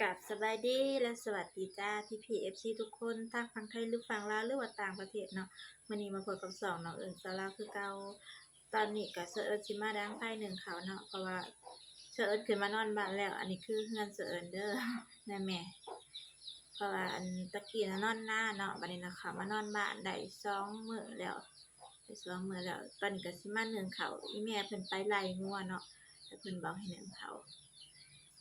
ກາບສະບາຍດີ ແລະ ສະຫວັດດີຈ້າ ພີ່ໆ ເອັຟຊີ ທຸກຄົນ ທັງຝັ່ງໄທ ຫຼື ຝັ່ງລາວ ຫຼືວ່າຕ່າງປະເທດເນາະ. ມື້ນີ້ມາພົບກັບຊ່ອງນ້ອງເອິ້ນສາວລາວຄືເກົ່າ. ຕອນນີ້ກະສາວເອິ້ນຊິມາດັງໄຟໜຶ້ງເຂົ້າເນາະ ເພາະວ່າສາວເອິ້ນຂຶ້ນມານອນບ້ານແລ້ວ. ອັນນີ້ຄືເຮືອນສາວເອິ້ນເດີ ນະແມ່. ເພາະວ່າອັນຕະກີ້ນະນອນນາເນາະ ບັດນີ້ນະເຂົ້າມານອນບ້ານໄດ້ສອງມື້ແລ້ວ ໄດ້ສອງມື້ແລ້ວ. ຕອນນີ້ກະຊິມາໜຶ້ງເຂົ້າ ອີ່ແມ່ເພິ່ນໄປໄລ່ງົວເນາະ ແລ້ວເພິ່ນບອກໃຫ້ໜຶ້ງເຂົ້າ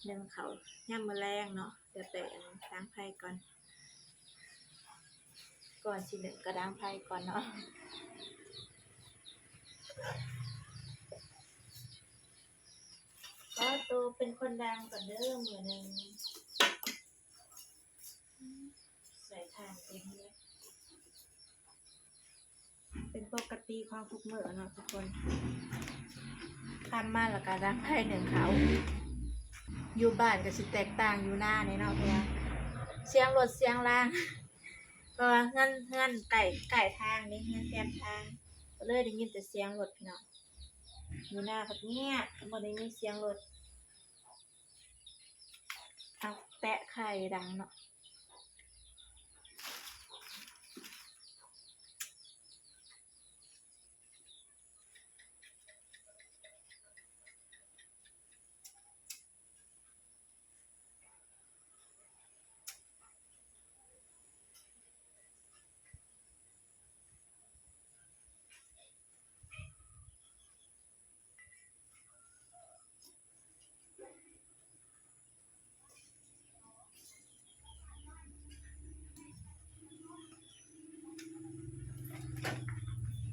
ໜຶ້ງເຂົ້າຍາມມື້ແລງເນາະ. ດຽວໄປອັນດັງໄຟກ່ອນ ກ່ອນຊິໜຶ້ງກະດັງໄຟກ່ອນເນາະ. ຂໍໂຕເປັນຄົນດັງກ່ອນເດີມື້ໜຶ່ງ. ໃສ່ຖ່ານເຕັມເລີຍ. ເປັນປົກກະຕິຂອງທຸກມື້ເນາະທຸກຄົນ ຄ່ຳມາແລ້ວກະດັງໄຟໜຶ້ງເຂົ້າ. ຢູ່ບ້ານກະຊິແຕກຕ່າງຢູ່ນາແດ່ເນາະ ເພາະວ່າສຽງລົດສຽງລາງ ເພາະວ່າເຮືອນ ເຮືອນໃກ້ ໃກ້ທາງເດ້ ເຮືອນແຄມທາງ ກະເລີຍໄດ້ຍິນແຕ່ສຽງລົດພີ່ນ້ອງ. ຢູ່ນາພັດງຽບ ບໍ່ໄດ້ມີສຽງລົດ. ເອົາແຕະໄຂ່ດັງເນາະ.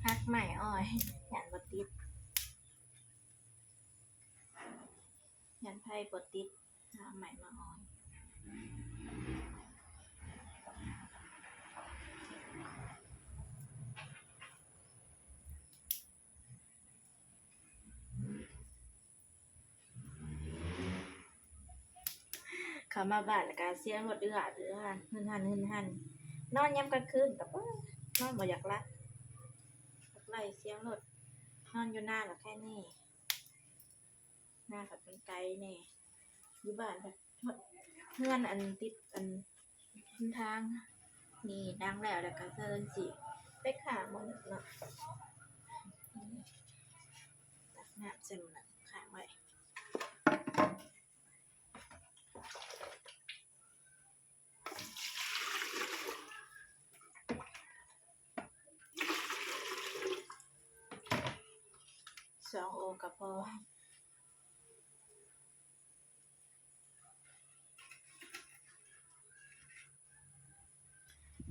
ຫັກໄມ້ອອຍ ຢ້ານບໍ່ຕິດ ຢ້ານໄຟບໍ່ຕິດ ເອົາໄມ້ມາອອຍ. ເຂົ້າມາບ້ານແລ້ວກະສຽງລົດອືອດອາດ ອືອດອາດ ຫຶ່ນຫັ່ນ ຫຶ່ນຫັ່ນ. ນອນຍາມກາງຄືນກະ ນອນບໍ່ຢາກຫຼັບ ຢາກໄລ່ສຽງລົດ. ນອນຢູ່ນາລະໄຄແນ່ ນາກະເປັນໄກແນ່ ຢູ່ບ້ານ ເຮືອນອັນຕິດອັນ ເສັ້ນທາງນີ້ດັງແລ້ວ ແລ້ວກະເຊີນຊິໄປຂ້າງໝົດເນາະ. ຕັກນ້ຳໃສ່ໝົດ ຄ້າງໄວ້. ສອງໂອກະພໍ.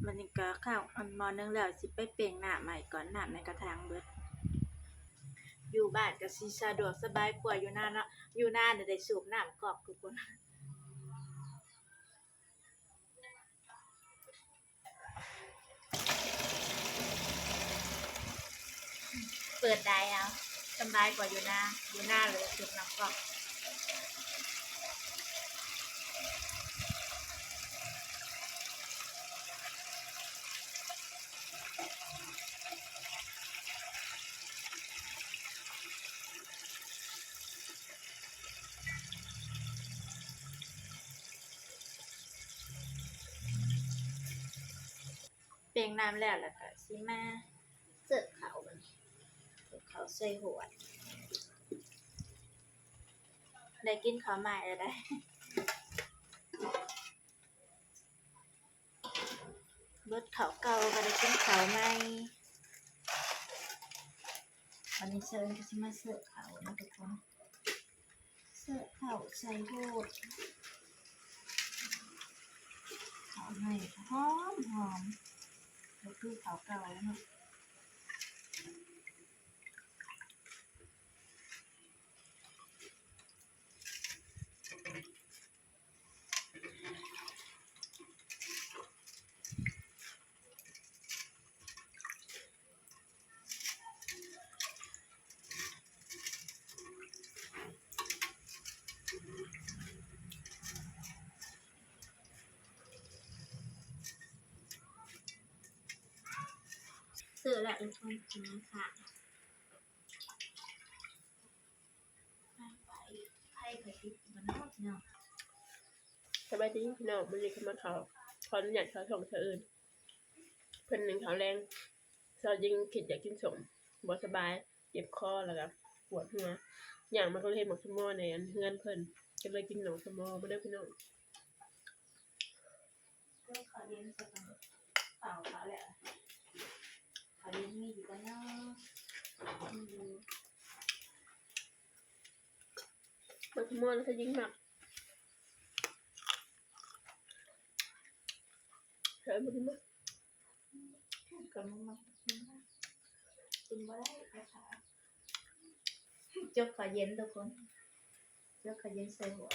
ບັດນີ້ກະຂ້າວອັນໝໍ້ໜຶ້ງແລ້ວ ຊິໄປເປັ່ງນ້ຳໃໝ່ກ່ອນ ນ້ຳໃນກະຖາງເບິດ. ຢູ່ບ້ານກະຊິສະດວກສະບາຍກວ່າຢູ່ນາເນາະ ຢູ່ນານີ້ໄດ້ສູບນ້ຳກອກທຸກຄົນ. ເປີດໄດ້ເອົາ ສະບາຍກວ່າຢູ່ນາ ຢູ່ນາເລີຍສູບນ້ຳກອກ. ເປັ່ງນ້ຳແລ້ວ ແລ້ວກະຊິມາເສີບເຂົ້າ ບາດນີ້ເສີບເຂົ້າໃສ່ຖ້ວຍ. ໄດ້ກິນເຂົ້າໃໝ່ແລ້ວໄດ໋ ເບິດເຂົ້າເກົ່າກະໄດ້ກິນເຂົ້າໃໝ່. ບາດນີ້ເຊີນກະຊິມາເສີບເຂົ້າເນາະທຸກຄົນ. ເສີບເຂົ້າໃສ່ໂລດ ເຂົ້າໃໝ່ຫອມໆ ບໍ່ຄືເຂົ້າເກົ່າແລ້ວເນາະ. ເສີບແລ້ວທຸກຄົນ ກິນເຂົ້າ. ໄຟ ໄຟກະຕິດບໍ່ເນາະພີ່ນ້ອງ. ສະບາຍດີພີ່ນ້ອງ ມື້ນີ້ກໍມາເຂົ້າ ຂໍອະນຸຍາດເຂົ້າຊ່ອງສາວເອິນ ເພິ່ນໜຶ້ງເຂົ້າແລງ. ສາວຍິງຄິດຢາກກິນສົ້ມ ບໍ່ສະບາຍ ເຈັບຄໍ ແລ້ວກໍປວດຫົວ ຍ່າງມາກໍເຫັນໝາກສະມໍໃນອັນເຮືອນເພິ່ນ ກໍເລີຍກິນໝາກສະມໍ. ມາເດີພີ່ນ້ອງ. ເຂົ້າເຢັນໃສ່ກັນ ເອົາເຂົ້າແລ້ວ ເຂົ້າເຢັນມີຢູ່ບໍ່ເນາະ? ມີຢູ່. ໝາກສະມໍນະ ສາວຍິງມັກ. ເອົາມາກິນມາ. ກໍມັນມັກກິນນະ ກິນບໍ່ໄດ້ ເຈົ້າຂາ. ຈົກເຂົ້າເຢັນທຸກຄົນ ຈົກເຂົ້າເຢັນໃສ່ຫົວ.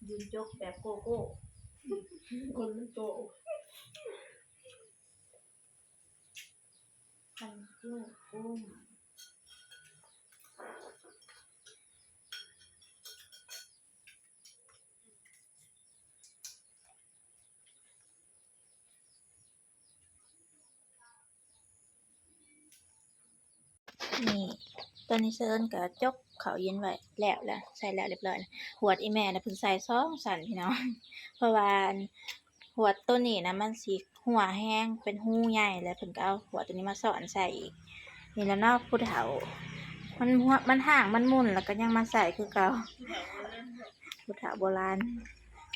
ຢືນຈົກແບບໂກໂກ້ ຄົນມັນໂຕ. ນີ້ ຕອນນີ້ສາວເອິນກໍຈົກເຂົ້າເຢັນໄວ້ແລ້ວລະ ໃສ່ແລ້ວລຽບລ້ອຍ. ຫວດອີ່ແມ່ນະ ເພິ່ນໃສ່ສອງຊັ້ນພີ່ນ້ອງ ເພາະວ່າ ອັນ ຫວດໂຕນີ້ນະ ມັນຊິຮົ່ວແຮງ ເປັນຮູໃຫຍ່ ແລ້ວເພິ່ນກໍເອົາຫວດໂຕນີ້ມາຊ້ອນໃສ່ອີກ. ນີ້ລະເນາະ ຜູ້ເຖົ້າ ມັນຫົວ ມັນຮ້າງ ມັນໝຸ່ນ ແລ້ວກໍຍັງມາໃສ່ຄືເກົ່າ. ຜູ້ເຖົ້າໂບລານ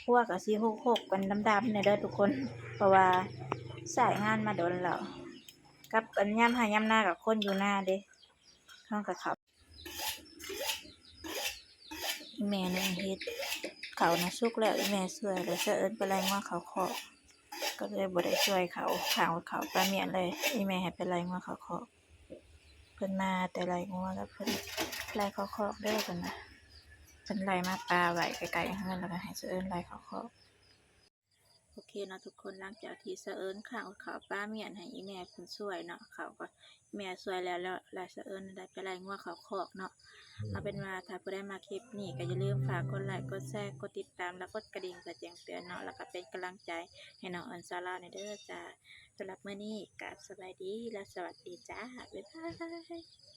ຫົວກໍຊິຫົກໆ ເປັນດຳໆ ແດ່ເດີທຸກຄົນ ເພາະວ່າໃຊ້ງານມາດົນແລ້ວ ກັບອັນຍາມໄຮ່ຍາມນາ ກັບຄົນຢູ່ນາເດ້ ເຮົາກໍເຂົ້າ ອີ່ແມ່ນະເຮັດ ເຂົ້ານະສຸກແລ້ວ ອີ່ແມ່ຊ່ວຍ ແລ້ວສາວເອິນໄປໄລ່ງົວເຂົ້າຄອກ ກໍເລີຍບໍ່ໄດ້ຊ່ວຍເຂົາ ຂ້າງເຂົ້າປາມ້ຽນເລີຍ ອີ່ແມ່ໃຫ້ໄປໄລ່ງົວເຂົ້າຄອກ. ເພິ່ນມາແຕ່ໄລ່ງົວ ແລ້ວເພິ່ນໄລ່ເຂົ້າຄອກເດີ ເພິ່ນວ່າ ເພິ່ນໄລ່ມາປາໄວ້ໃກ້ໆເຮືອນ ແລ້ວກໍໃຫ້ສາວເອິນໄລ່ເຂົ້າຄອກ. ໂອເຄເນາະທຸກຄົນ ຫຼັງຈາກທີ່ສາວເອິນຂ້າງເຂົ້າປາມ້ຽນໃຫ້ອີ່ແມ່ເພິ່ນຊ່ວຍເນາະ ເຂົາກໍ ແມ່ຊ່ວຍແລ້ວ ແລ້ວ ແລ້ວສາວເອິນໄດ້ໄປໄລ່ງົວເຂົ້າຄອກເນາະ. ເອົາເປັນວ່າຖ້າຜູ້ໃດມັກຄລິບນີ້ກໍຢ່າລືມຝາກກົດໄລ ກົດແຊ ກົດຕິດຕາມ ແລະ ກົດກະດິ່ງເພື່ອແຈ້ງເຕືອນເນາະ ແລ້ວກໍເປັນກຳລັງໃຈໃຫ້ນ້ອງເອິນສາວລາວແດ່ເດີຈ້າ. ສຳລັບມື້ນີ້ກໍສະບາຍດີ ແລະ ສະຫວັດດີຈ້າ ບາຍບາຍ.